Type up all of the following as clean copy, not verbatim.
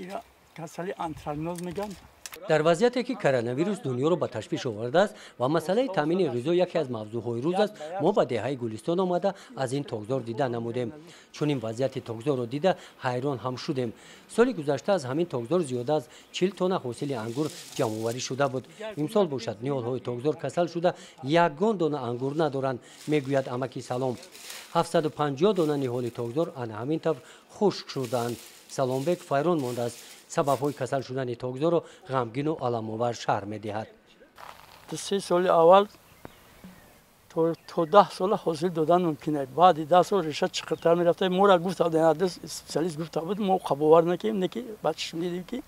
Ира касали антракноз мегӯянд. Дар вазъияте ки коронавирус дунёро ба ташвиш овардааст ва масъалаи таъмини ғизо яке аз мавзӯъҳои рӯз аст, мо ба деҳаи Гулистон омада аз ин токзор дида намудем. Чунин вазъияти токзорро дида ҳайрон ҳам шудем. Соли гузашта аз ҳамин токзор зиёда аз 40 тонна ҳосили ангур ҷамъоварӣ шуда буд. Имсол бошад, ниҳолҳои токзор касал шуда, ягон дона ангур надоранд, мегӯяд амаки Салом. 750 дона ниҳоли токзор ана ҳамин тавр хушк шудаанд. Саломбек ҳайрон мондааст. Сабабҳои касал шудани токзорро ғамгину аламовар шарҳ медиҳад. 2-3 соли аввал то 10 сола ҳосил додан мумкин аст. Баъди 10 сол реша чиқиртар мерафта. Моро гуфта буд, специалист гуфта буд, мо қабовар накардем, не ки баъд шунидем, ки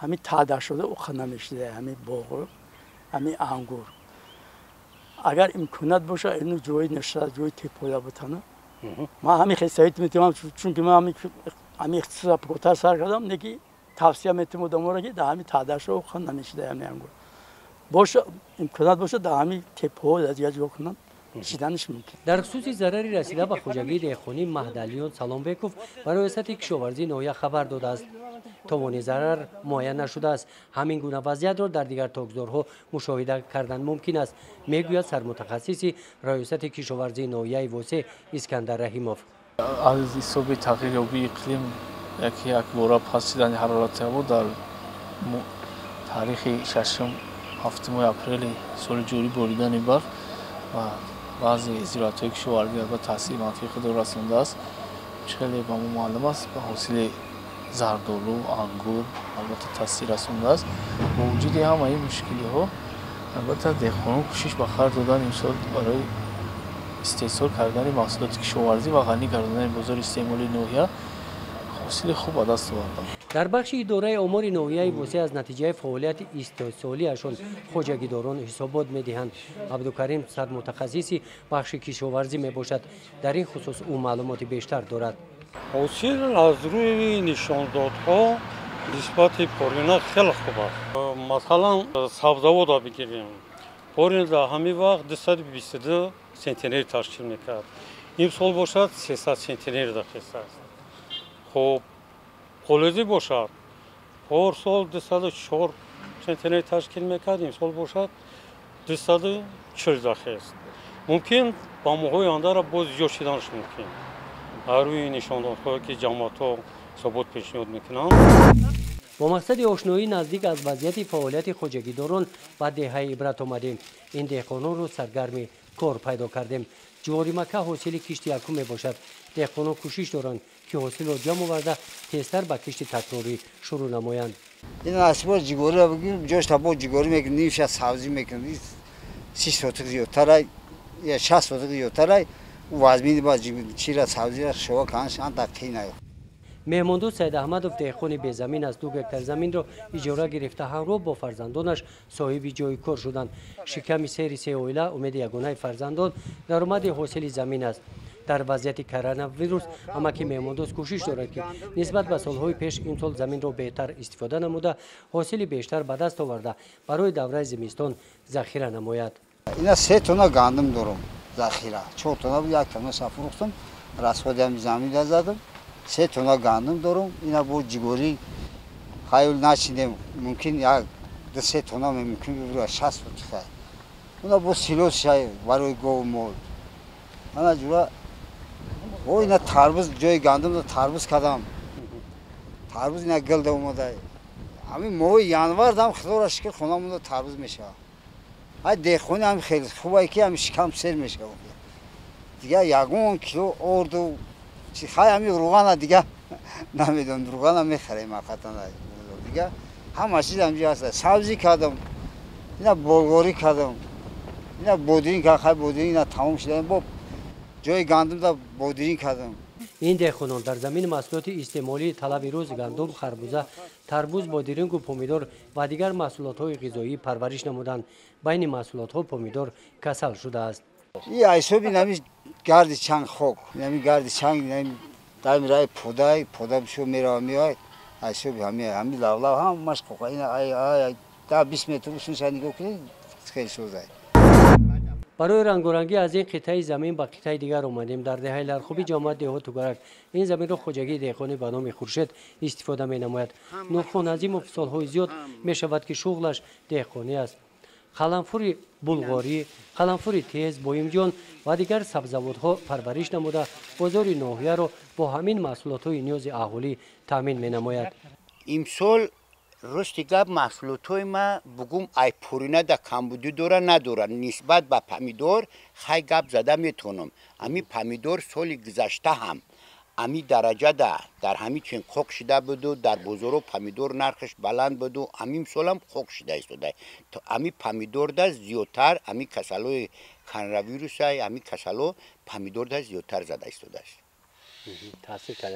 ҳамин таъда шуда уқа намешуда, ҳамин боғ, ҳамин ангур. Агар имконият боша, ину ҷои ништа, ҷои тепоя бутана. Ман ҳамин хел совет метавонам, чунки ман ҳамин ихтисоса пуртар сар кардам, не ки тавсия метавонам одаморо, ки дар ҳамин таъдаша уқа намешуда ҳамин ангур. Боша, имконият боша, дар ҳамин тепоҳо дар дигар ҷо кунанд, чиданаш мумкин. Дар хусуси зарари расида ба хоҷагии деҳқонӣ Маҳдалиён Саломбеков ба Раёсати кишоварзии ноҳия хабар додааст. Товони зарар муайян нашудааст. Ҳамин гуна вазъиятро дар дигар токзорҳо мушоҳида кардан мумкин аст, мегӯяд сармутахассиси Раёсати кишоварзии ноҳияи Восе Искандар Раҳимов. Аз ҳисоби тағйирёбии иқлим, яке якбора паст шидани ҳарорати ҳаво дар таърихи 6-7 апрели соли ҷорӣ, боридани барф ва баъзе зироатҳои кишоварзӣ ба таъсири манфии худро расондааст. Хеле ба мо маълум аст, ба ҳосили зардолу, ангур албатта таъсир расондааст. Бо вуҷуди ҳамаи мушкилиҳо, албатта, деҳқонон кӯшиш ба харҷ додан имсол барои истеҳсол кардани маҳсулоти кишоварзӣ ва ғанӣ гардонидани бозори истеъмолии ноҳия ҳосили хуб ба даст оварданд. Дар бахши идораи омори ноҳияи Восе аз натиҷаи фаъолияти истеҳсолиашон хоҷагидорон ҳисобот медиҳанд. Абдукарим сармутахассиси бахши кишоварзӣ мебошад. Дар ин хусус ӯ маълумоти бештар дорад. Ҳосил аз рӯи нишондодҳо нисбати порина хеле хуб аст. Масалан, сабзавода бигирем, порин дар ҳамин вақт 222 центнер ташкил мекард, имсол бошад, 300 центнер дахестааст. Хуб, полезӣ бошад, порсол 204 центнер ташкил мекард, имсол бошад, 240 дахест. Мумкин ба моҳҳои ояндара боз зиёд шиданаш мумкин, ҳар рӯи нишондодҳое ки ҷамоатҳо ҳисобот пешниҳод мекунанд. Бо мақсади ошноии наздик аз вазъияти фаъолияти хоҷагидорон ба деҳаи Ибрат омадем. Ин деҳқононро саргарми кор пайдо кардем. Ҷуворимакка ҳосили кишти якум мебошад. Деҳқонон кӯшиш доранд, ки ҳосилро ҷамъ оварда, тезтар ба кишти такрорӣ шурӯъ намоянд. Ин асбо ҷигориро бигирем, ҷош бо ҷигорӣ мекунем, нимша сабзӣ мекунем. 30 сотиқ зиёдтарай я 60 сотиқ зиёдтарай, вазмини ба чира сабзира шова канш анда қинай. Меҳмондӯст Саидаҳмадов деҳқони безамин аст. 2 гектар заминро иҷора гирифта, ҳамроҳ бо фарзандонаш соҳиби ҷои кор шуданд. Шиками сери се оила, умеди ягонаи фарзандон даромади ҳосили замин аст. Дар вазъияти коронавирус амаки Меҳмондӯст кӯшиш дорад, ки нисбат ба солҳои пеш имсол заминро беҳтар истифода намуда, ҳосили бештар ба даст оварда, барои давраи зимистон захира намояд. Ина 3 тонна гандум дорам захира. 4 тонна буд, 1 тонна фурӯхтам, расходи ҳами замин задам. 3 тонна гандум дорам. Ина бо ҷигорӣ хаёл начидем, мумкин як ду се тонна мумкин бибура, 60 сотиха. Уна бо силос шай барои гову мол. Ана ҷура о ина тарбуз, ҷои гандум тарбуз кардам. Тарбуз ина гилда омада. Ҳамин моҳи январ дам, худоро шукр, хонамонда тарбуз мешавад. Ай деҳқони ҳам хеле хубае, ки ҳами шикам сер мешавад. Дигар ягон кило орду хай, ҳами руғана дига намедонам, руғана мехарем ҳақиқатан. Дига ҳама чиз ҳамҷо ҳаст. Сабзӣ кардам, ина болғорӣ кардам, ина бодиринг кардам. Хай, бодиринг ина тамом шуда, бо ҷои гандумда бодиринг кардам. Ин деҳқонон дар замини маҳсулоти истеъмолии талаби рӯз: гандум, харбуза, тарбуз, бодирингу помидор ва дигар маҳсулотҳои ғизоӣ парвариш намуданд. Байни маҳсулотҳо помидор касал шудааст. И ҳисоби нами гарди чанг, хок, нами гарди чанг, нами дами раи подай пода бишо мерава меояд. Ҳисоби ҳами лавлав ҳамаш хока. Ина ай 10-20 метр усунша нигоҳ кунед, хеле созай. Барои рангорангӣ аз ин қитъаи замин ба қитъаи дигар омадем. Дар деҳаи Лархубӣ ҷамоат деҳоту Гарак ин заминро хоҷагии деҳқонӣ ба номи Хуршед истифода менамояд. Нурхон Азимов солҳои зиёд мешавад, ки шуғлаш деҳқонӣ аст. Қаламфури булғорӣ, қаламфури тез, боимҷон ва дигар сабзавотҳо парвариш намуда, бозори ноҳияро бо ҳамин маҳсулотҳои ниёзи аҳолӣ таъмин менамояд. Имсол рости гап маҳсулотҳои ма бугум ай пурина да камбудӣ дора надора. Нисбат ба помидор хай гап зада метавонам. Ами помидор соли гузашта ҳам ами дараҷада дар ҳами чин қоқ шида буду, дар бозоро помидор нархаш баланд буду, амим солам қоқ шида истода. Ами помидорда зиёдтар ами касалои коронавирусай, ами касало помидорда зиёдтар зада истодааст.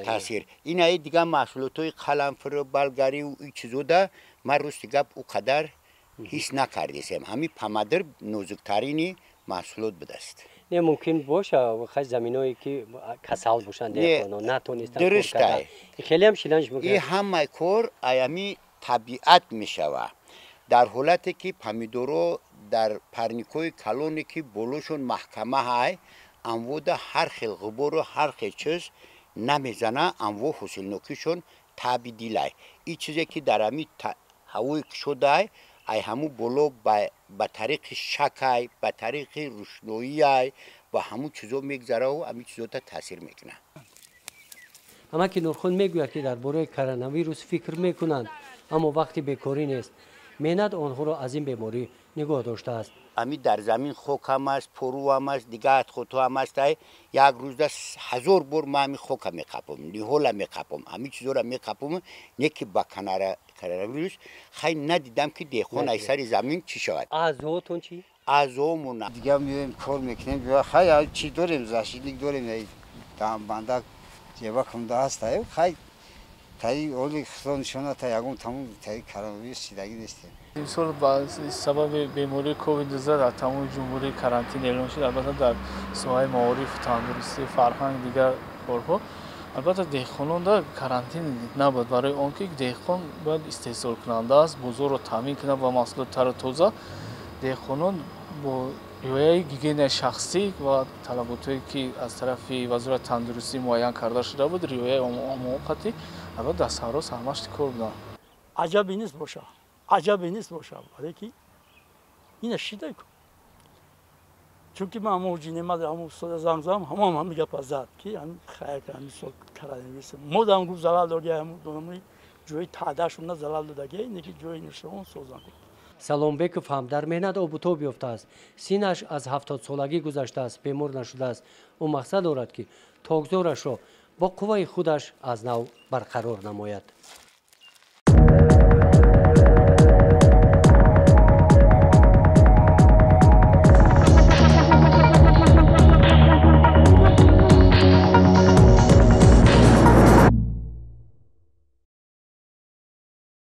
Таъсир. Инаи дигар маҳсулотҳои қаламфуру балгарию и чизода ман рости гап ӯ қадар ҳис накардесем. Ҳами помидор нозуктарини маҳсулот будааст. Не, мумкин боша хай заминое ки касал бошанд деҳқонон натонистанд кор кардан. Хеле ҳам шиданаш мумкин. И ҳамаи кор аями табиат мешава. Дар ҳолате ки помидоро дар парникҳои калоне ки болошон маҳкама ҳай, анвода ҳар хел ғубору ҳар хел чиз намезана, анво ҳосилнокишон таби дилай. И чизе ки дар ами ҳавои кушодай, ай ҳаму боло ба тариқи шакай, ба тариқи рӯшноиай, ба ҳаму чизо мегзараву ами чизота таъсир мекунад. Амаки Нурхон мегӯяд, ки дар бораи коронавирус фикр мекунанд, аммо вақти бекорӣ нест. Меҳнат онҳоро аз ин беморӣ нигоҳ доштааст. Ами дар замин хок ҳам аст, пору ҳам аст, дигар атхотҳо ҳам аст. Як рӯзда 1000 бор ман ами хока меқапам, ниҳола меқапам, ами чизоро меқапам, не ки ба коронавирус хай надидам, ки деҳқон аз сари замин чӣ шавад. Аъзоотон чӣ? Аъзоомон дигар меоем, кор мекунем. Хай чӣ дорем, защитник дорем, банда ҷеба кунда ҳаст. Хай таи оли худо нишона та ягон тамом таи коронавирус шидагӣ нестем. Имсол ба сабаби бемории ковид-19 дар тамоми ҷумҳурӣ карантин эълон шуд. Албатта дар соҳаи маориф, тандурустӣ, фарҳанг, дигар корҳо. Албатта деҳқононда карантин набуд, барои он ки деҳқон бояд истеҳсолкунанда аст, бозорро таъмин кунад ба маҳсулоти тару тоза. Деҳқонон бо риояи гигиенаи шахсӣ ва талаботҳое ки аз тарафи вазорати тандурустӣ муайян карда шуда буд, риояи омоқати албатта дар саҳро сармашқи кор буданд. Аҷабе нест боша, аҷабе нест боша, барое ки ина шида ку. Чунки ман ҳамон ҷинема ҳамон устода занг задам, ҳамон ҳамин гапа зад, ки ҳамин хайр ҳамин сол коронавирус модам гуфт залал додия, ҳамон дономи ҷои таъдашона залал додагия, не ки ҷои нишон созан. Саломбеков ҳам дар меҳнат обутоб ёфтааст. Синаш аз 70-солагӣ гузаштааст, бемор нашудааст. Ӯ мақсад дорад, ки токзорашро бо қувваи худаш аз нав барқарор намояд.